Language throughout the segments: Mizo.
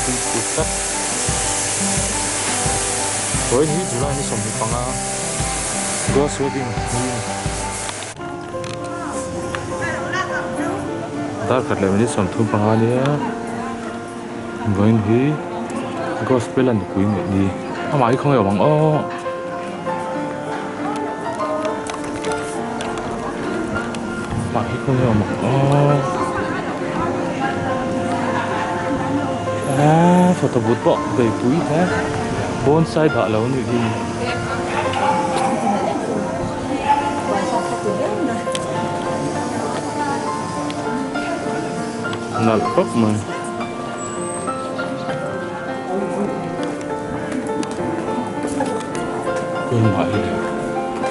Fimkhur tlat. Vawiin hi July ni 25 Girls wedding ni a ni. Dar khat leh minute 35 ania vawiin hi gospel a nupui neih ni amah hi khawnge awm ang aw. Amah hi khawnge awm ang aw. Eee photo booth pawh beipui hle bonsai dah lo anih hi. Nalh khawp mai. Tunah hi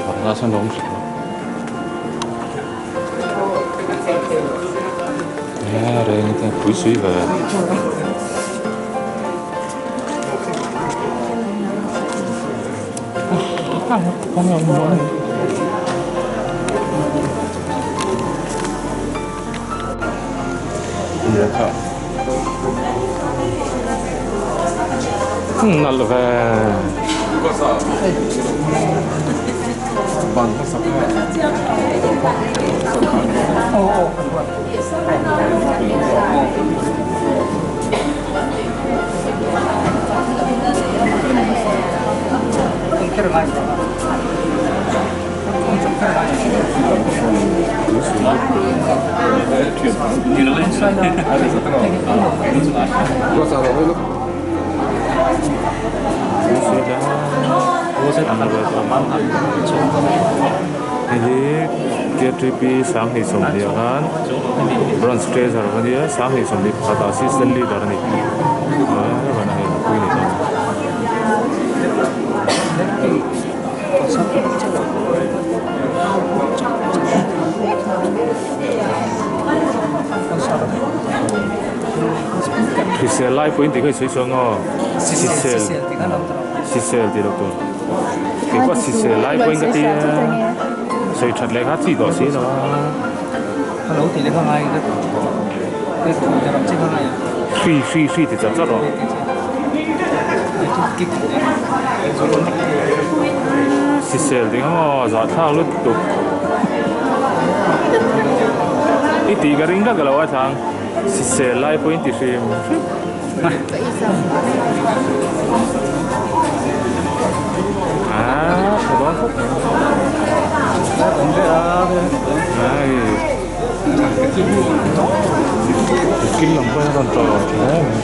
pakhat sawn a awm hrih a eee reng te pui sui ve. Nalh ve. Hei hi KTP sanghnih sawmhnih ah khan branch treasurer a nia sanghnih sawmhnih pakhat ah assistant leader a ni Hrisel lai pawhin tih kha i sawi chuang aw Hrisel Hrisel tih loh tur kei pawh hrisel lai pawhin ka ti a sawi that leh kha chi tawh si lo a. Hri hri hri ti chat chat rawh. Hrisel ding amaw zahthlak lutuk i tih ka ring vek lo a chang hrisel lai pawhin ti hrim hrim. Aaa tha dawn khawp mai. Kil lam pawhin a rawn tawlh tha hle mai.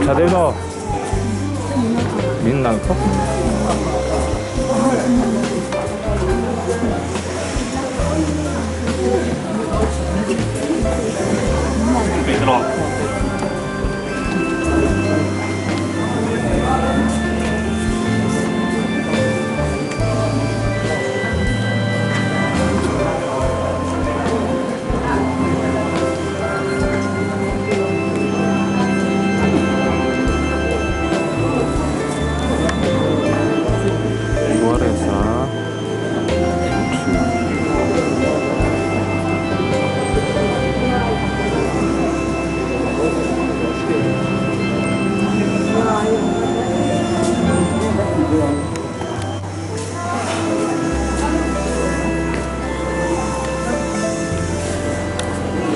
Tha deuh maw? Min nalh khawp mai. Juarez a awm thin.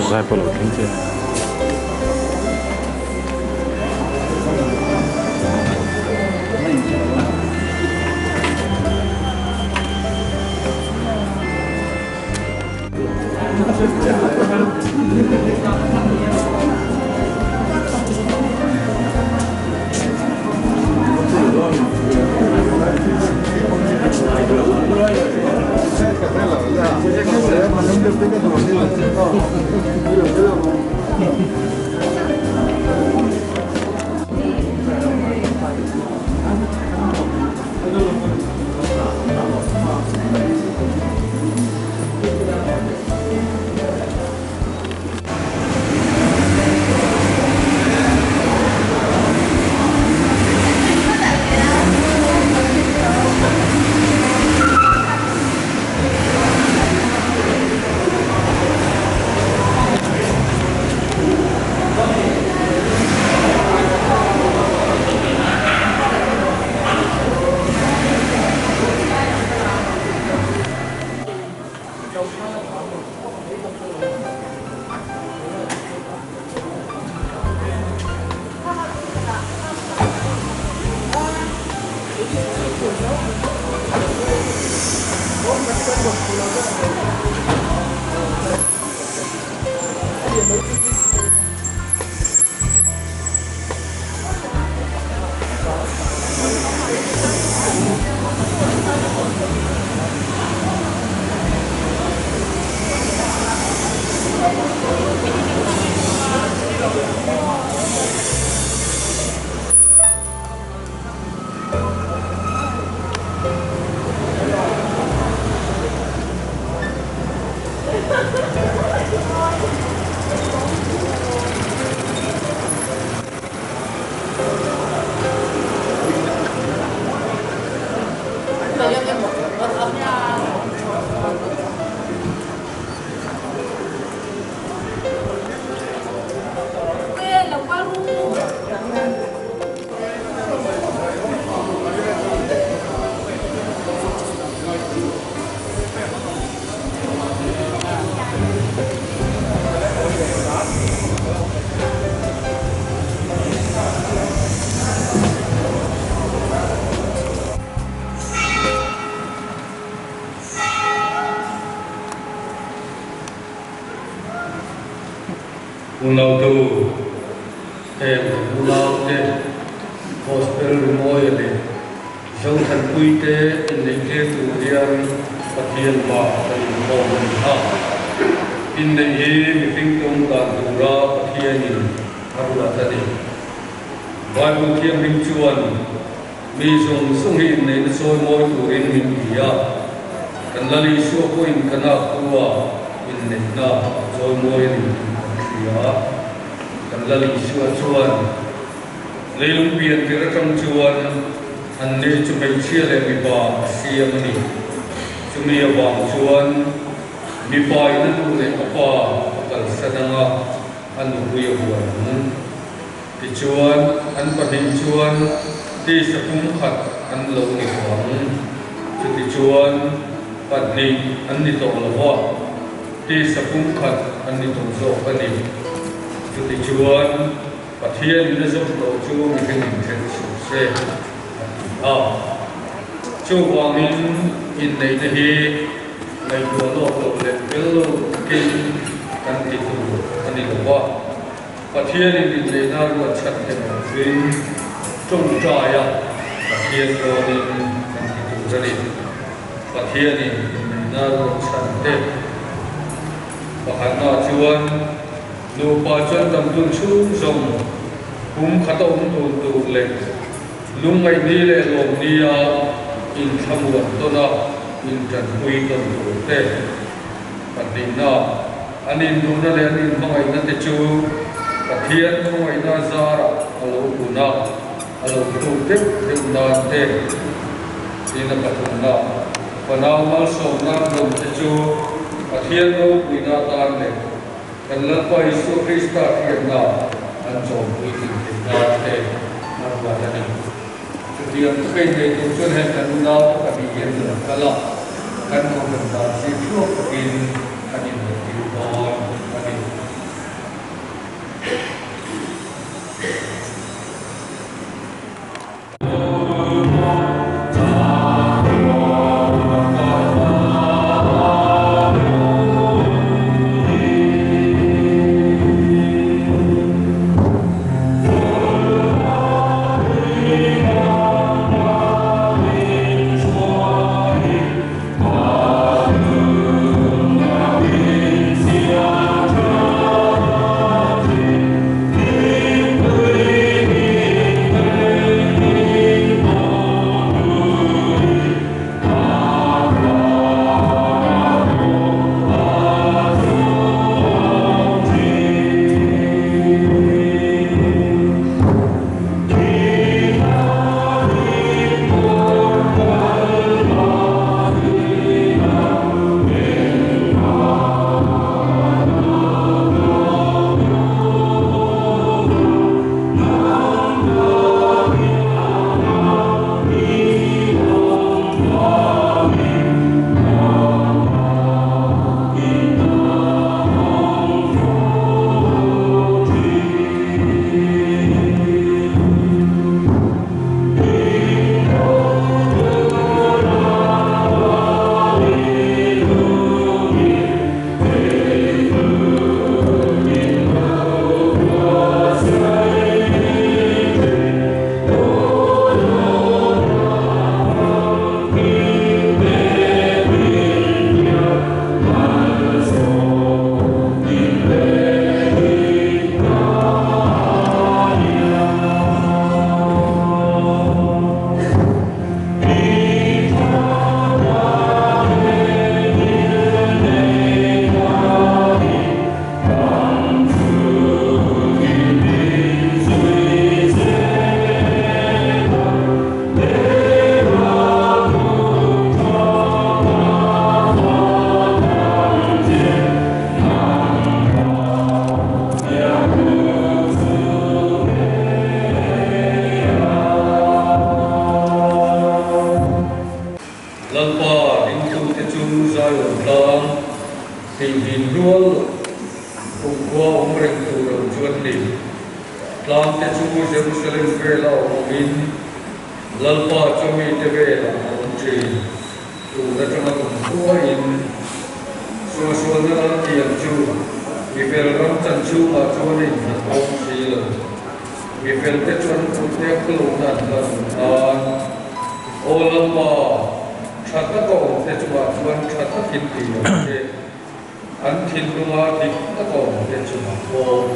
Zai pawh a lo thleng chiah a ni. Unau te u, heng kan unau te Gospel Rimawia leh Zothanpui te inneih tir tur hian Pathian hmaah kan inkhawm a ni a. Inneih hi mihring tum dan tura Pathianin a ruat a ni. Bible Thianghlim chuan mi zawng zawng hi inneihna chawi mawi turin min ti a, kan Lal Isua pawhin kan akhua inneihna a chawi mawi a ni tih kan hria. Kan Lal Isua chuan leilung pian tir atang chuan anni chu hmeichhia leh mipa a siam a ni. Chumi avang chuan mipa in a nu leh a pa a kalsan anga a nupui a buai ang. Tichuan, an pahnih chuan tisa pum khat an lo ni tawh ang. Chutichuan, pahnih an ni tawh lo va, tisa pum khat an ni tawh zawk a ni. Chutichuan, Pathianin a zawm tawh chu mihring inthen suh se, a ti a. Chuvangin, inneihna hi ngaihtuah lawk loh leh fel lo takin kan ti tur a ni lo va. Pathianin inneihna ruat chhan te mawngin tawngtaia Pathian dawnin kan ti tur a ni. Pathianin inneihna ruat chhan te pakhatnaah chuan nupa chuan damdun chhung zawng kum khat a awm dun tur leh lungngaihni leh lawmnia inthlamuan tawn a intanpui tawn tur te pahnihna An induhna leh an inhmangaihna te chu Pathian hmangaihna zarah a lo hun a, a lo tluk deuh deuh nan te tiin a pathumna fanau malsawmna an rawn te chu Pathian ropuina atan leh kan Lalpa Isua Krista hriatna an chawmpui tling theih nan te a ruat a ni. Chutiang taka inneih tur chuan heng kan unau te pahnih hian kan kal a, kan kohhran dan zir thluak takin kan inneih tir dawn a ni. tlang tihnghin rual loh kumkhua awm reng tur lo chu an ni. Tlang te chu Jerusalem vela awm awmin Lalpa chu mite velah a awm thin. Tun atanga kumkhuain suahsualna lam tiang chu mifel ram chan chhungah chuan a innghat awm si lo. Mifelte chuan kutnek hlawhna an hlan nan Aw Lalpa, tha taka awmte chungah chuan tha takin ti ang che. An thinlunga dik taka awmte chungah pawh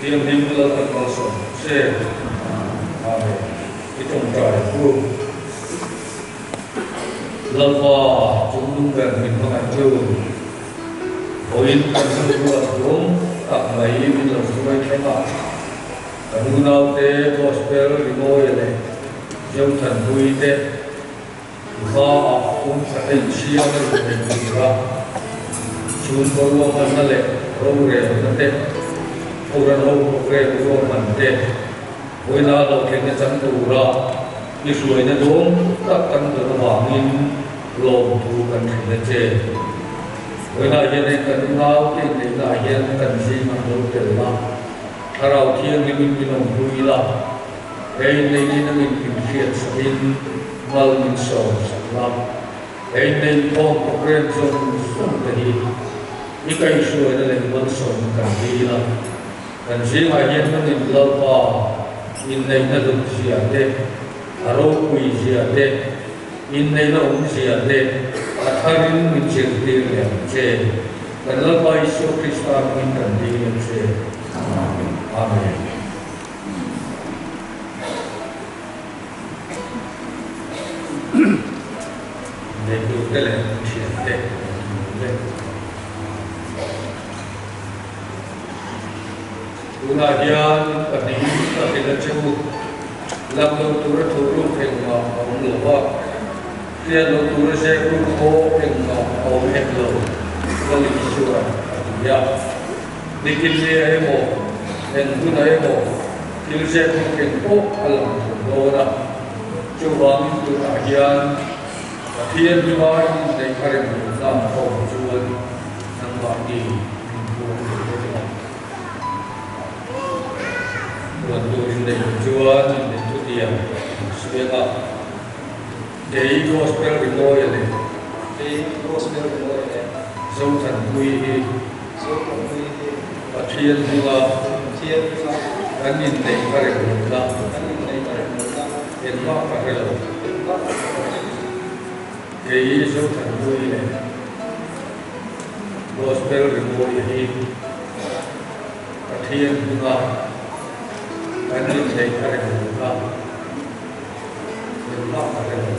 Thianghlim Lalpan malsawm ang che. Amen. I tawngtai ang u. Lalpa, chungnung ber min hmangaih chu. Vawiin kan hun ruat rum tak mai min lo hruai thleng a, kan unaute Gospel Rimawia leh Zothanpui te hmaah pumkhat a insiam a inneih tur a, chhungkaw ruahmanna leh rorelna te, Kohhran ho programme ruahman te vawiina lo thleng a chang tura i hruaina dawn tak kan dawn avangin lawmthu kan hrilh a che. Vawiinah hian heng kan unau te inneihnaah hian kan zingah lo tel la, Thlarau Thianghlimin min awmpui la, he inneihna nangin min hriat sakin mal min sawm sak la, he inneihkhawm program zawng zawng te hi i kaihhruaina leh malsawmna kan dil a, kan zingah hian nangin Lalpa inneihna hlut zia te, a ropui zia te, Inneihna awmzia te a tharin min zirtir leh ang che. Kan Lalpa Isua Krista hmingin kan dil a che. Amen. Neitute leh thiante an hmu vek. Tunah hian pahnihin ka hrilh a che u. Lang lo tura thu ruk engmah a awm lo va, hriat lo tura zep ruk pawh engmah a awm hek lo, Lal Isua a ti a. Nikinnia emaw, eng hunah emaw thil zep ruk eng pawh a lang thei dawn a. Chuvangin tunah hian Pathian hmai inneih a rem lohna a awm chuan nangmahni min puang thei bawk a. Puan tur inneih chuan inneih thutiang an suiang a, Kei Gospel Rimawia leh Kei Gospel Rimawia leh Zothanpui hi Zothanpui hi Pathian hmanga Pathian hmanga kan inneih a rem lohna kan inneih a rem lohna engmah ka hre lo. Engmah ka hre lo. Kei Zothanpui leh Gospel Rimawia hi Pathian hmuna kan inneih a rem lo kha engmah ka hre lo.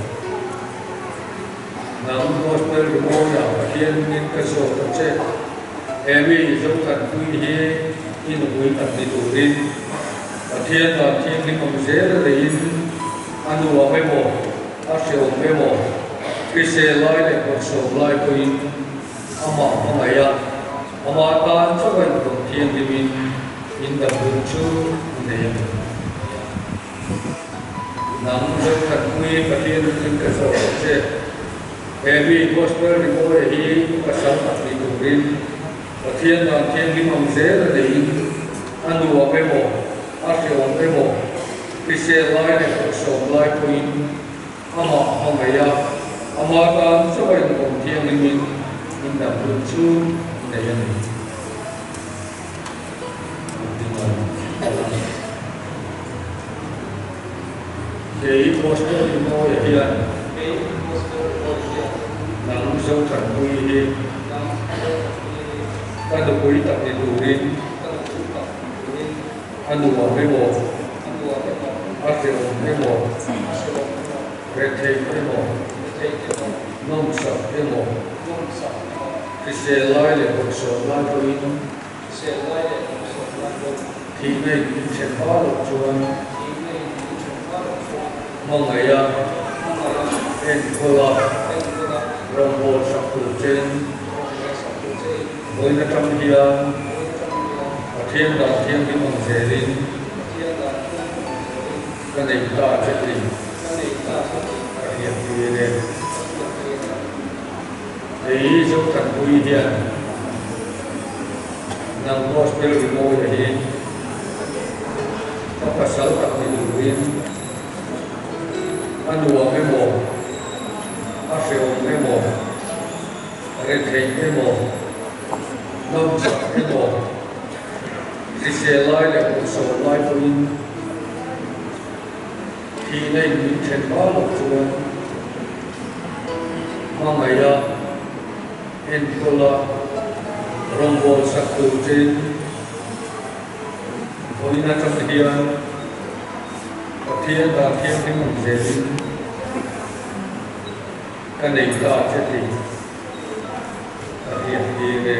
Nang Gospel Rimawia Pathian hmingin ka zawt a che. He mi Zothanpui hi i nupui tak ni turin Pathian dan thianghlim ang zel a neiin a nuam emaw a hreawm emaw hrisel lai leh bawrhsawm lai pawhin amah hmangaih a, amah tan chauh a inpawm thianghlimin in dam hun chu i nei a ni. Nang Zothanpui Pathian hming ka zawh ang che. He mi Gospel Rimawia hi pasal tak ni turin Pathian dan thianghlim ang zel a neiin a nuam emaw a hreawm emaw hrisel lai leh bawrhsawm lai pawhin Amah hmangaih a, amah tan chauh a inawm thianghlimin in dam hun chu nei a ni. Kei Gospel Rimawia hian nang Zothanpui hi ka nupui tak ni turin A nuam emaw, a hrehawm emaw, retheih emaw, nawmsak emaw, hrisel lai leh bawrhsawm lai pawhin, thihna in min then hma loh chuan, hmangaih a, enkawl a, rawngbâwl sak tur chen, Vawiin atang hian Pathian dan thianghlim ang zelin ka nei ta che tih ka hriattir e. Kei Zothanpuii hian nang Gospel Rimawia hi ka pasal tak ni turin a nuam emaw, a hrehawm emaw, retheih emaw, nawmchak emaw, hrisel lai leh kawmsawm lai pawhin Thihna in min then hma loh chuan hmangaih a, enkawl a, rawngbâwl sak tur chein vawiin atang hian Pathian dan thianghlim ang zelin ka nei ta che tih ka hriat tir e.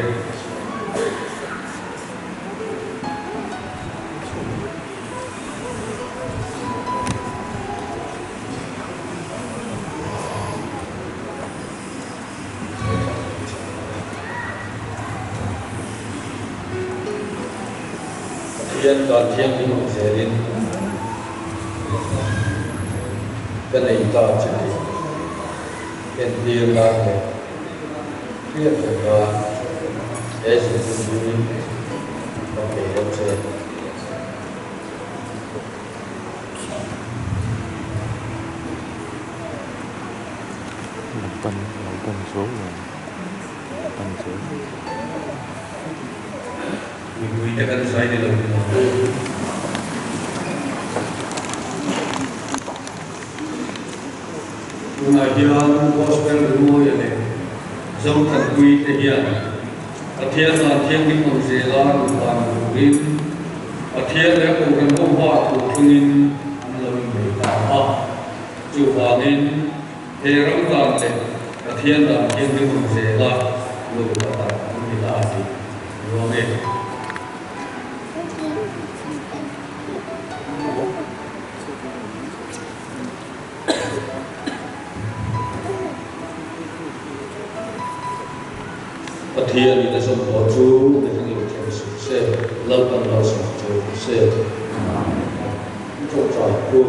Pathian dan thianghlim ang zelin ka nei ta che tih entir nan leh hriat reng nan he zirtirtu hi ka pe reuh che. Lo pan lo pan zuau lo lo pan zuau. Mipui te kan zai ni lo ni maw? Tunah hian Gospel Rimawia leh Zothanpui te hian Pathian dan thianghlim ang zela nupa ni turin Pathian leh a Kohhran ho hma thu thlungin an lo inbei ta a. Chuvangin he ram dan leh Pathian dan thianghlim ang zela nupa tak an ni ta tih a nuam e. Pathian in a zawmhlawh chu mihring in then suh se, Lalpan malsawm chu se. I tawngtai pu.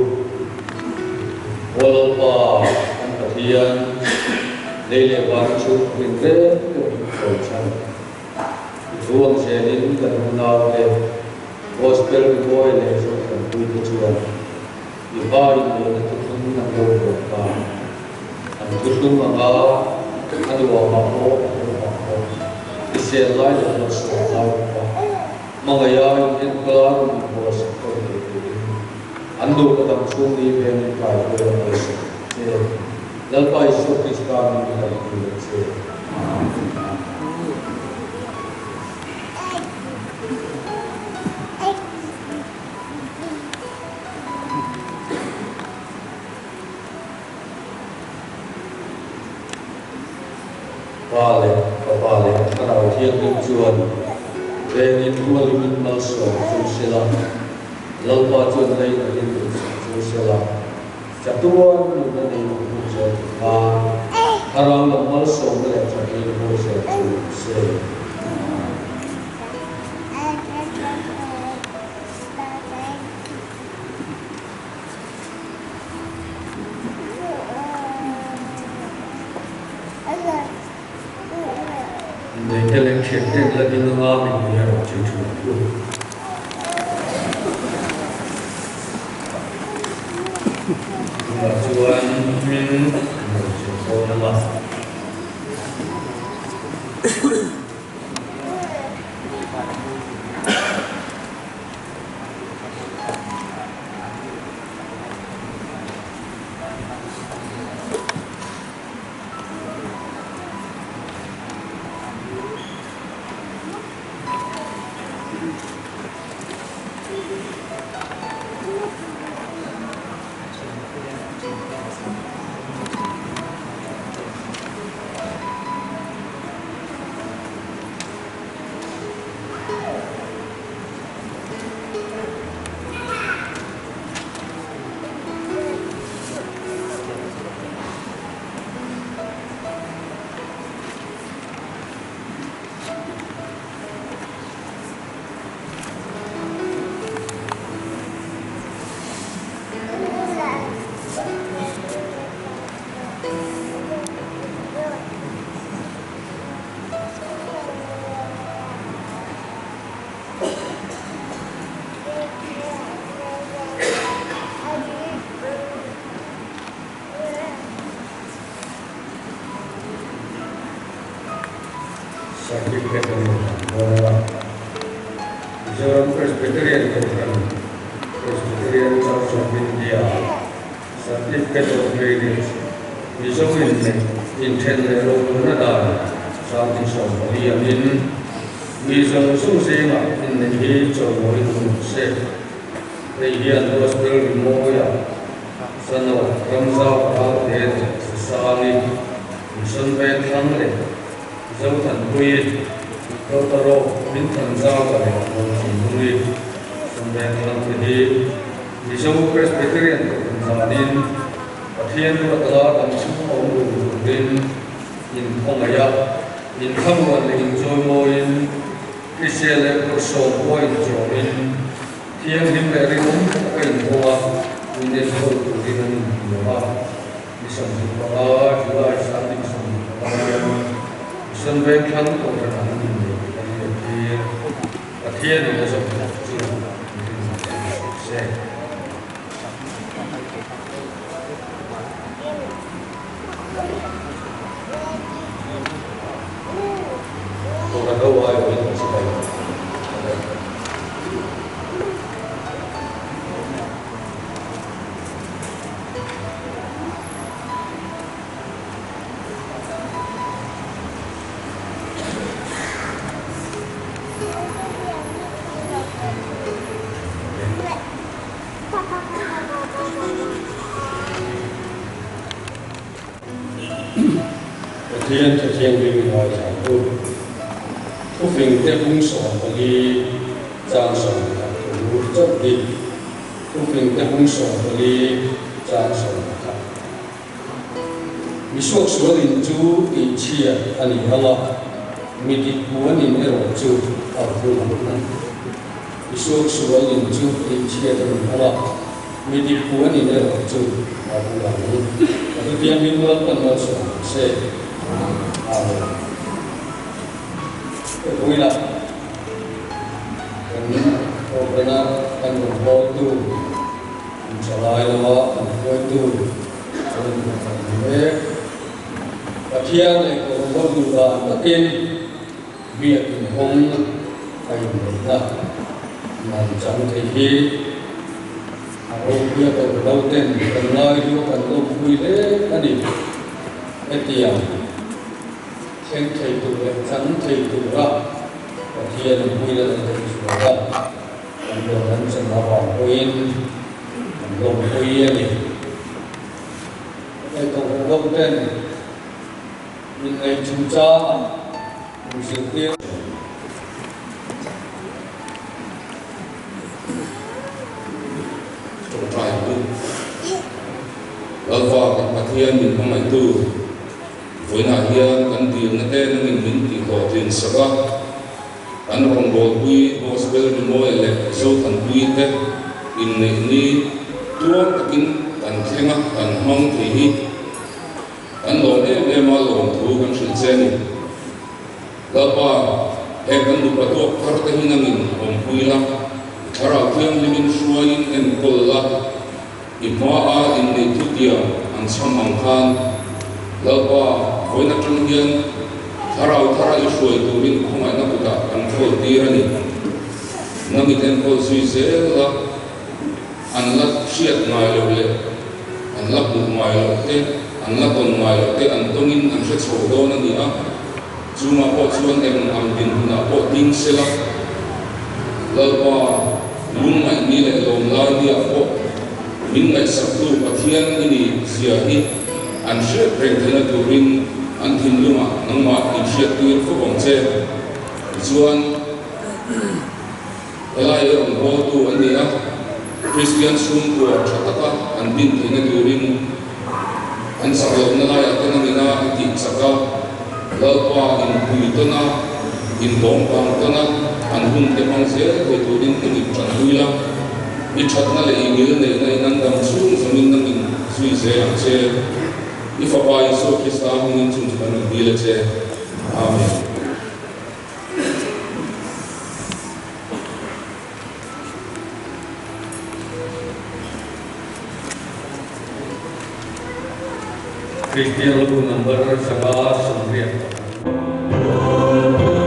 Aw Lalpa kan Pathian, lei leh van chu rin reng reng in thawi chhan. I thu ang zelin kan unaute Gospel rimawi leh Zothanpuite chuan I va inneihna thuthlung an lo buat ta. An thuthlung anga a nuamah pawh a hlawmah pawh i sel lai leh malsawm lai bawk a, hmangaiha inenkawl a rawn inbuatsak tawn thei turin an nupa dang chhung ni vengin kai hruai a malsawm che. Lalpa Isua Krista hmingin a inpui ang che. Pa leh Fapa leh Thlarau Thianghlim chuan vengin rualimin malsawm chu sela, Lalpa chuan lei takin duhsak chu sela, chatuan nunna nei ang hmu zel thei khan Thlarau lam malsawmna leh thatna hmu zel chu se. Neite leh thianten la ding anga min hmu erawh chu thu ang u. Tunah chuan hming an rawn chhun dawn anga. Certificate an rawn hlan dawn a. Mizoram Presbyterian Kohhran, Presbyterian Church of India, Certificate of Marriage, Mizo inneih, inthen leh rohluhna dan 24 angin mi zawng zawng zingah inneih hi chawimawi duh rawh se. Hei hian Gospel rimawia Sano Ramzau Ralte leh Susangi, Mission Vengthlang leh Zothanpui, Totaro Minthanzauva leh Mawthinlungi, Mission Vengthlang te hi Mizo Presbyterian Kohhran danin Pathian ruatanga kan chhung awm dun turin inkhawngaih a, inthlamuan leh inchawimawiin, Hrisel leh Kawrsawm pawh inchawmin, Thianghlim leh rinawm taka inhawng a, min enkawl turin an inhmu a. Ni 25, July 25 hian Mission Vengthlang Kohhran an innei tih kan inentir. Pathianin a zawm hlawk chu min rinawm thei rawh se. Kohhran ho aiawhin an chibai a ni. Pathian Thu Thianghlim ngaithla ang u. Thufingte bung 14 chang 11 thu chauh hi. Thufingte bung 14 chang 11. Mi suaksual in chu tihchhiat a ni ang a, mi dik puan in erawh chu a vul ang. Mi suaksual in chu tihchhiat a ni ang a, mi dik puan in erawh chu a vul ang. A thutianghlim Lalpan malsawm ang se. Amen. Vawiinah kan Kohhrana kan rawn hawltu, kan thalai lama kan hruaitu an rawn hmuh ni mek. Pathian leh Kohhran ho duh dan takin biak inhawng a inneihna man chang thei hi a ropuia Kohhran ho ten kan ngai hlua kan lawmpui hle a ni. Hetiang thleng thei tur leh chang thei tura Pathian a hmuina leh daihzual a kan rawn an chan avang pawhin kan lawmpui a ni. Hei Kohhran ho ten inneih chungchangah inzirtir. Tawngtai ang u. Lalpa kan Pathian min hmangaihtu, vawiinah hian kan dilna te nangin min tihhlawhtlin sak a, kan rawngbawlpui Gospel Rimawi leh Zothanpui te inneih ni tuar takin kan thleng a, kan hmang thei hi kan lawm em em a, lawmthu kan hrilh che a ni. Lalpa, heng kan nupa tuak thar te hi nangin awmpui la, i thlarau thianghlimin hruaiin enkawl la, i hmaa inneih thutiang an chham ang khan, Lalpa, vawiin atang hian thlarau thara i hruai turin khawngaihna kutah kan khawl tir a ni. Nangin enkawl zui zel la, an la hriat ngai loh leh an la hmuh ngai loh te, an la tawn ngai loh te an tawngin an hre chho dawn a ni a. Chungah pawh chuan eng ang dinhmunah pawh ding se la, Lalpa lungngaih ni leh lawmlai niah pawh min ngaihsaktu Pathian i ni zia hi an hriat reng theihna turin an thinlungah nangmah inhriattir fo ang che. Tichuan, helai hi rawn bawltu an ni a, Kristian chhungkua tha taka an din theihna turin an chak lohna laiah te nangina i tih chak a, Lalpa inpui tawn a, indawm kang tawn a, an hun te hmang zel thei turin i dik tanpui la, i thatna leh i ngil neihna in an dam chhung zawngin nangin zui zel ang che. I Fapa Isua Krista hmingin chung chu kan rawn dil a che. Amen. Kristian lu number 581.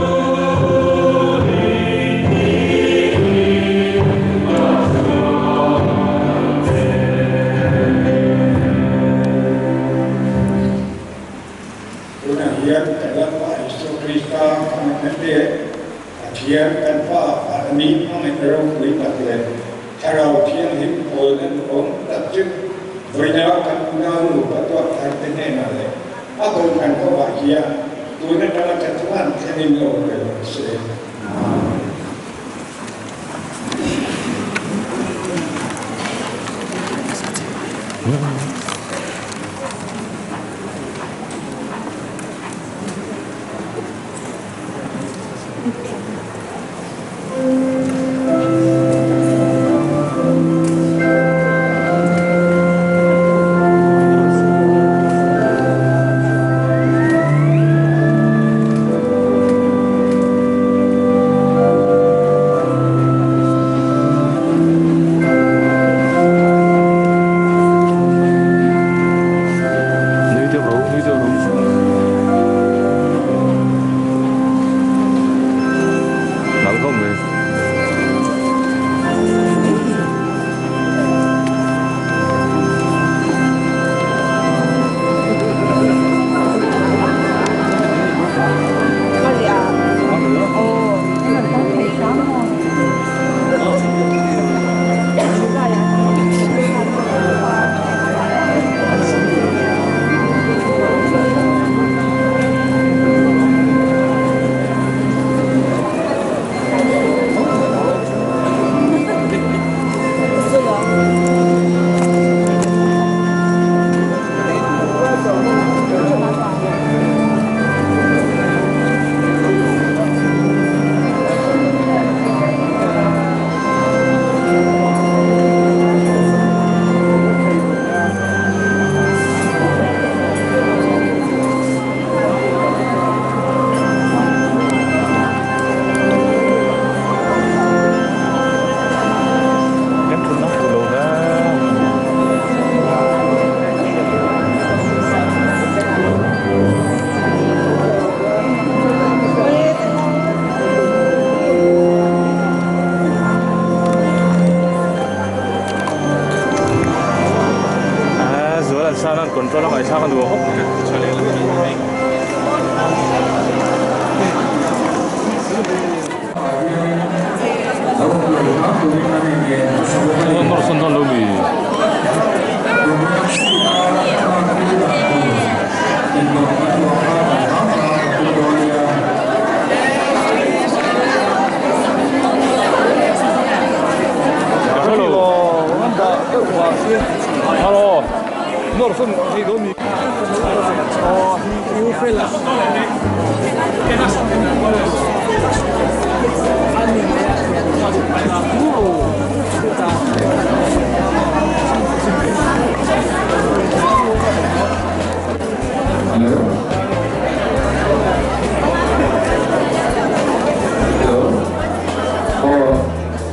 Pa hmangaihna te, Pathian kan Pa Vana mi hmangaihna ropui tak leh Thlarau Thianghlim pawlna duhawm tak chu vawiina kan unau nupa tuah thar te hnenah leh a kohhran hovah hian tun atanga chatuan thlengin lo awm reng rawh se. Nui deuh ro, nui deuh ro. Nalh khawp mai. Kan thutna fuh lo hle. Aa zual an san an control a ngaihthlak a nuam khawp mai. Nawr sawn dawn lo mi. Hello.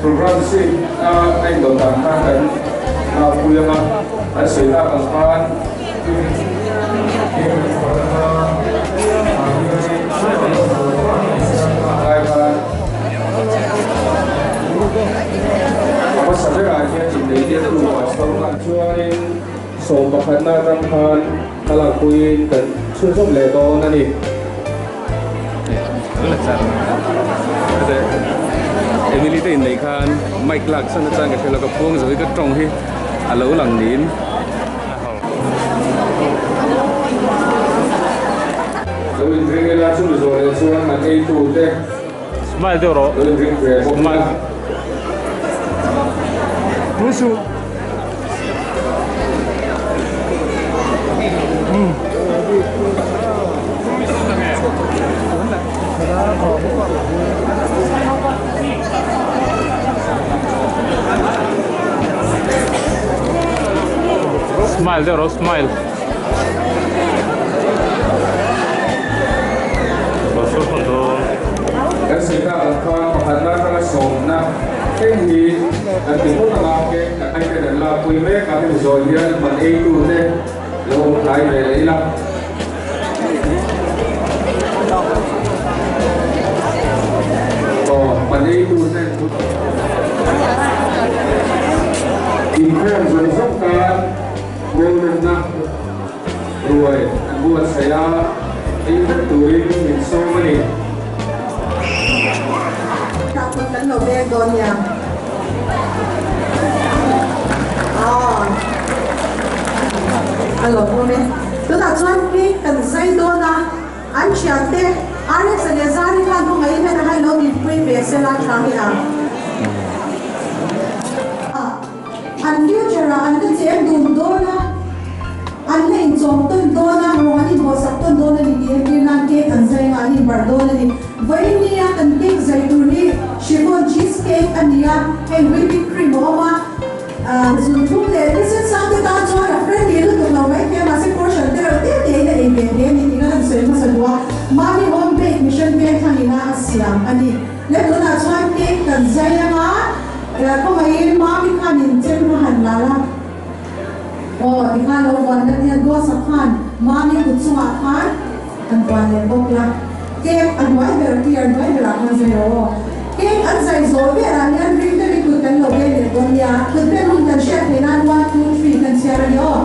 Program sheet a a indawt dan khan kan nghahpui ang a, an sawi tak ang khan lai khan a hmasa berah hian inneih te tu pastor khan chuanin sawm pakhatna atang khan ka lakpuiin kan chhunzawm leh dawn a ni. Emily te inneih khan mic lak chhan atang ka hre lo ka phuang zo hi ka tawng hi a lo lang niin. Lo inring ila chumi zawh leh chuan an eitu te Smile deuh rawh. Lo inring ve bawk ila. Smile deuh rawh smile. Kan sawi tak ang khan pakhatna atanga sawmna thleng hi kan ti phawt ang a, kan aiten an lakpui mek a, hemi zawh hian man eitu te lo awm tlai ve leh ila. Aw, man eitu te inkhawm zawng zawng tan bawlawmna ruai an buatsaih a, ei vek turin min sawm a ni. dawn nia. Aw. A lawmawm e. Tunah chuan cake kan zai dawn a, an thiante Alex-a leh Zari khan hmangaih hian a hai lo dinpui ve sela tha hi ang. An future ah an la cheng dun dawn a, an la inchawm tawn dawn a, rawng an inbawhsak tawn dawn a ni tih entir nan cake an zai anga an inbarh dawn a ni. Vawinia kan cake zai tur hi chiffon cheese cake a ni a, hei whipping cream a awm a, zun thum leh thisen sang te tan chuan a friendly lutuk lo mai thei a, mahse portion te reuh te te in a ei ve hle a ni tih ka han sawi hmasa duh a, Mami Home Bake Mission Vengthlang ina a siam a ni. Le tunah chuan cake kan zai anga. Khawngaihin Mami khan in chem kha han la la. Aw tikhan lo vuan la nia Duasa khan Mami kut chungah khan han vuan leh bawk la. Cake a hnuai ber clear hnuai berah khan zai rawh aw. Cake an zai zawh velah hian ring deuhin kut kan lo beng leh dawn nia. Kut ben hun kan hriat theih nan one two three kan chhiar a ni aw.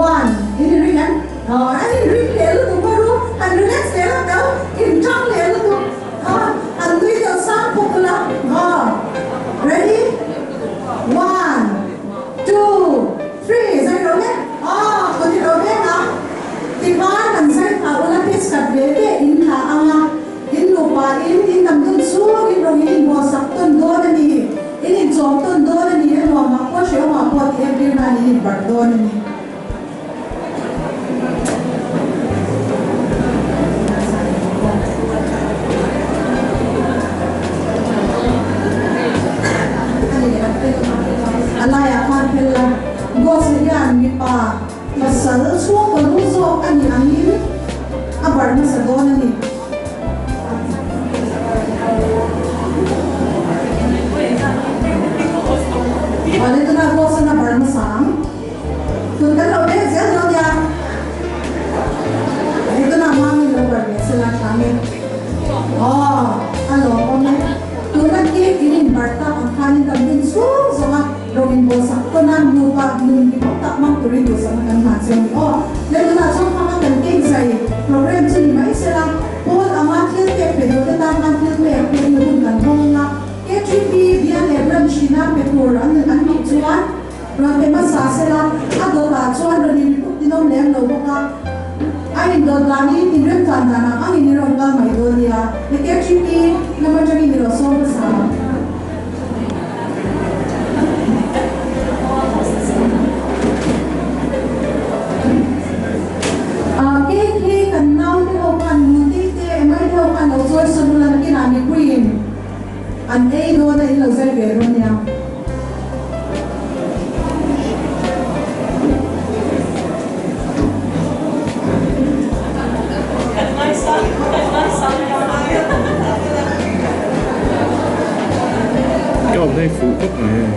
One in i ring em? Aw an in ring leh lutuk a ru han relax leh lawk teh aw. In tang leh lutuk. Kha an nui deuh sang bawk la aw ready one two three zai ro le aw kut i ro vek a tikhan an zai phah ula piece khat ve ve in la anga in nupa in in dam dun chhung in rawng in inbuatsak tawn dawn a ni in inchawm tawn dawn a ni a nuamah pawh hrehawmah pawh tih entir nan in inbarh dawn a ni. A laiah khan phel la, Ghost hian mipa pasal chhungkaw lu zawk a nih angin a barh hmasa dawn a ni. Awle tunah Ghost an a barh hmasa ang. Tun kan lo bek zel dawn nia. Hei tunah Mami lo bar ve sela tha nge. Aw a lawmawm e. Tuna cake in in bar tak ang khanin kan hun chhung zawng a rawng in bawlsak tawn a nupa nun ni bawk tak mang turin duhsakna kan hlan che a ni aw. Le tunah chuan khanga kan cake zai program chu ni mai sela Paul anga thil pek pe duh te tan khan thil pek pek na hun kan hawng a. KGP bial leh branch ina pe tur an nih chuan Rawn pe hmasa sela, a dawtah chuan rawn in ripuk tinawm lem lo bawk a. A indawt danin in remchan dan ang angin i rawn kal mai dawn nia. Ni KGP lam atangin i rawn sawm hmasa ang. Cake hi kan naute ho khan Nutei te Emai te ho khan lo chawi sawn ula nakinah mipuiin An ei dawn a in lo zai ve dawn nia. I awm hi fuh khawp mai hei.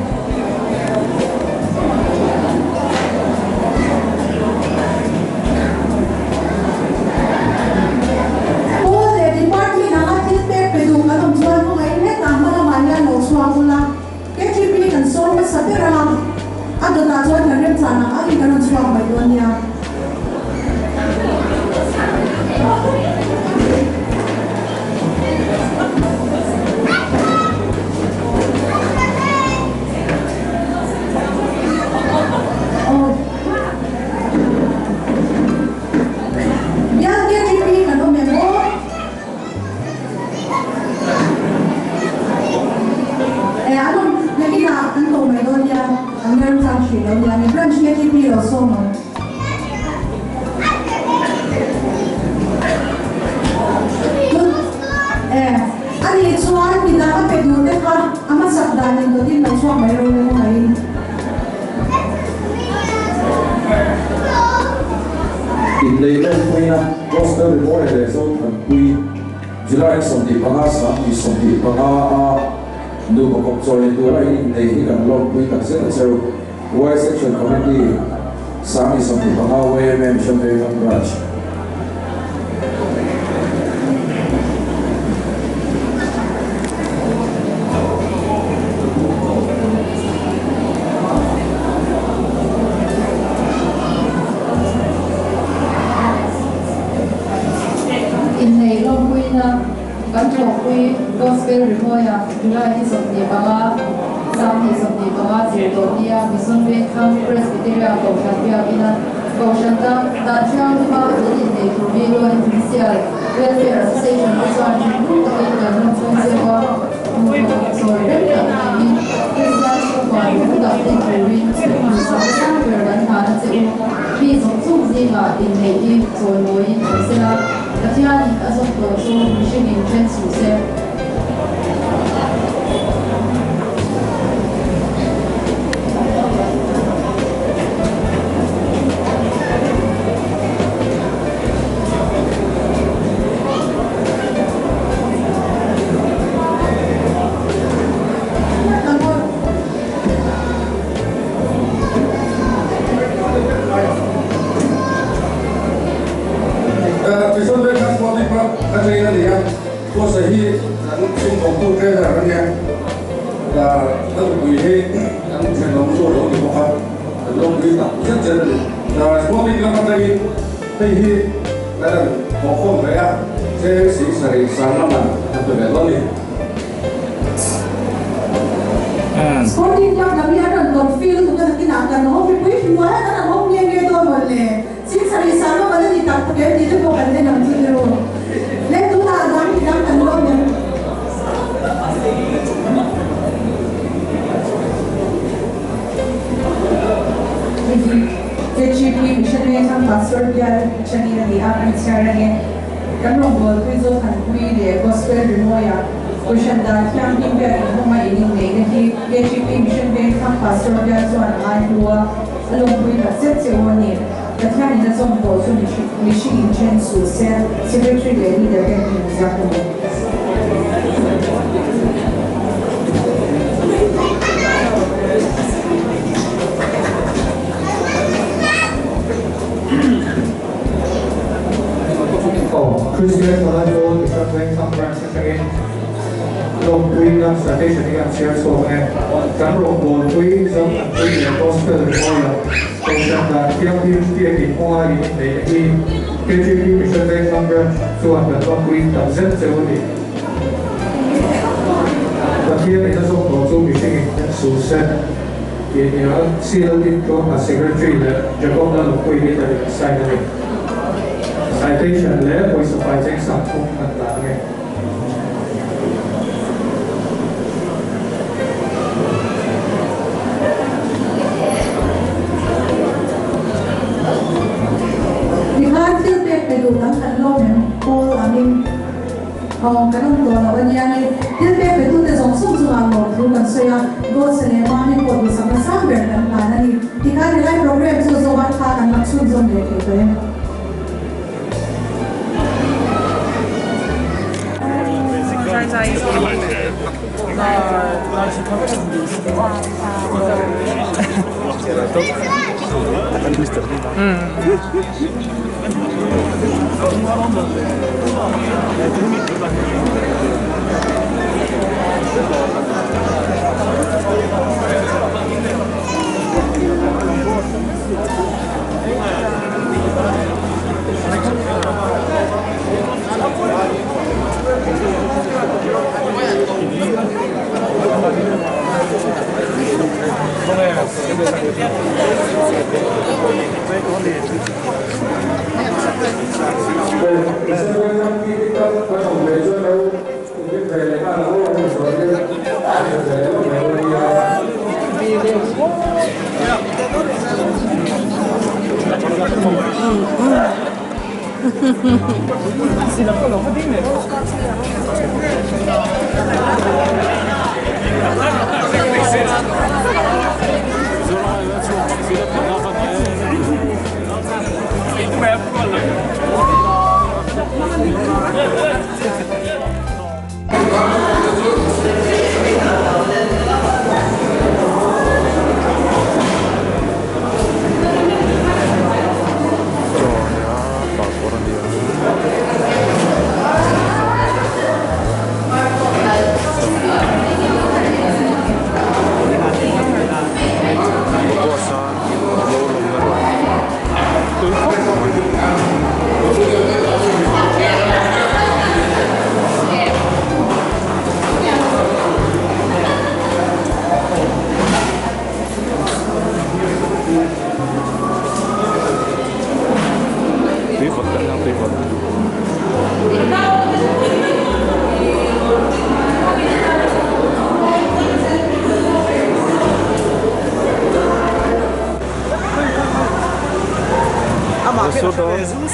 Pawl leh department anga thil pek pe duh kan awm chuan hmangaih hlek a hma lamah hian lo chhuak ula, KTP kan sawm hmasa ber a, a dawtah chuan kan remchah ang angin kan rawn chhuak mai dawn nia. Bial KTP kan awm em aw? E an awm nakinah kan ko mai dawn nia, an rem chang hrih lo nia, mi branch KTP lo sawm ang. E ani chuan midang a pe duh te kha a hmasak dan in dawtin lo chhuak mai ro emaw ngaiin. Inneih lawmpuina Gospel Rimawi leh Zothanpui July 25 2025 a nupa kawp chawi tura in inneih hi kan lawmpui tak zet a cheu. Y Section Committee 2025 YMM Mission Venglam Branch. Inneih lawmpuina Kan thawhpui Gospel Rimawia July ni 25, 2025 Zirtawpnia Mission Vengthlang Presbyterian Kohhran Biakina Kohhran tan dan thianghlima in innei tur hi Loan Judicial Welfare Association te chuan thinlung takin kan lawmchhung cheu a, hmuhnawm sawi reng tak niin Kristian chhungkua lung tak din turin duhsakna sang ber kan hlan a che u. Mi zawng zawng zingah inneih hi chawimawiin awm sela, Pathianin a zawm tawh chu mihringin then suh se. Tichuan Vengthlang Sporting Club a train a ni a, Gosa hi kan sumdawngtu trainer a nia, ka nupui hi kan thenawm chu a lo ni bawk a, kan lawmpui tak zet zet a ni. Sporting Club atangin hei hi kan rawn thawhkhawm ve a, cheng sing sarih sang laman kan pe ve dawn a ni. Sporting Club lam hi an rawn tawn feel lutuk a nakinah kan awm mipui hmuh hian an rawn awm nghe nghe dawn mawn le. Sing sarih sang laman a ni tak tak em tih te pawh kan en ang chu ilo. Le tunah dang midang kan lawm em? Hei hi KGP Mission Vengthlang Pastor bial changin a ni a, kan chhiar reng e. Kan rawngbawlpui Zothanpui leh Gospel Rimawia Kohhran dan thianghlim biak inhawnga in inneihna hi KGP Mission Vengthlang Pastor bial chuan a ngai hlu a, a lawmpui tak zet che u a ni. Pathianin a zawm tawh chu mihring in then suh se, Secretary leh Leader ten hmun ziak a ni. Christian Thalai Pawl Mission Vengthlang Branch atangin lawmpuina citation hi an chhiar chhuak ang e. Kan rawngbawlpui Zothanpui leh Gospel Rimawia Kohhran dan thianghlim biak in kawnga in inneihna hi KGP Mission Vengthlang Branch chuan kan lawmpui tak zet cheu a ni. Pathian in a zawm tawh chu mihringin en suh se tih a ni a, CL Dintluanga Secretary leh Jacob Lalawmpuii Leader in an sign a ni. Citation leh pawisa fai cheng sang thum an la nge. Tikhan thil pek pe duh dang kan lawm em? Paul angin aw kan awm tawh lo a nia nge. Thil pek pe tute zawng zawng chungah lawmthu kan sawi a, Gosa leh Mami pawh duhsakna sang ber kan hlan a ni. Tikhan helai program chu zawhan kha kan lak chhunzawm leh thei tawh em?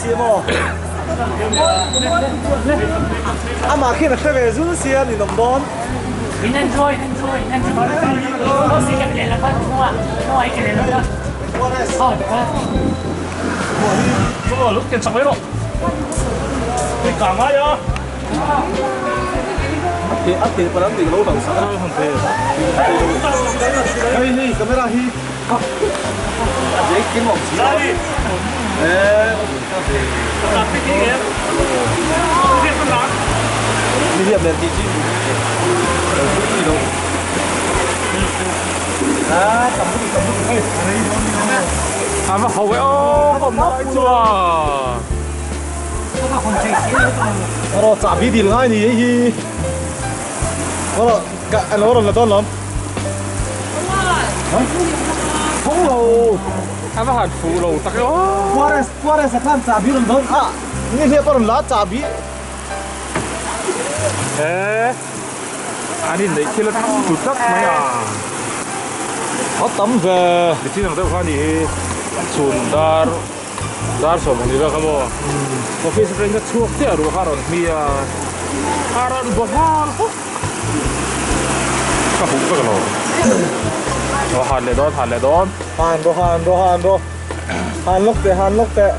si maw? Amah khian a hre ve zul sia ni nawm dawn. A thei palam dik lo hlauh sak a. Hei hei camera hi a zek kim awm si lo a. Mi hiam nen tih chi lo lo. A tam lutuk tam lutuk hei. A va ho e aw ka awm lai chuan. Rawh chahbi dil ngai ni hei hi. Rawh ka alo rawn la dawn lawm. Thawng lo. A va han fuh lo tak e aw. Juarez Juarez a khan chahbi rawn dawn a ni hliap a rawn la chahbi. He an inneih thil a tlu tlat mai a. A tam ve. Nichin ang deuh kha a nih hi chhun dar. Dar 20 vel kha maw office atangin ka chhuak chiah ruah kha a rawn hmi a, a rawn baw nghal hawk ka huh vek lo aw han leh dawn han leh dawn. Han rawh han rawh han rawh han lawk teh han lawk teh.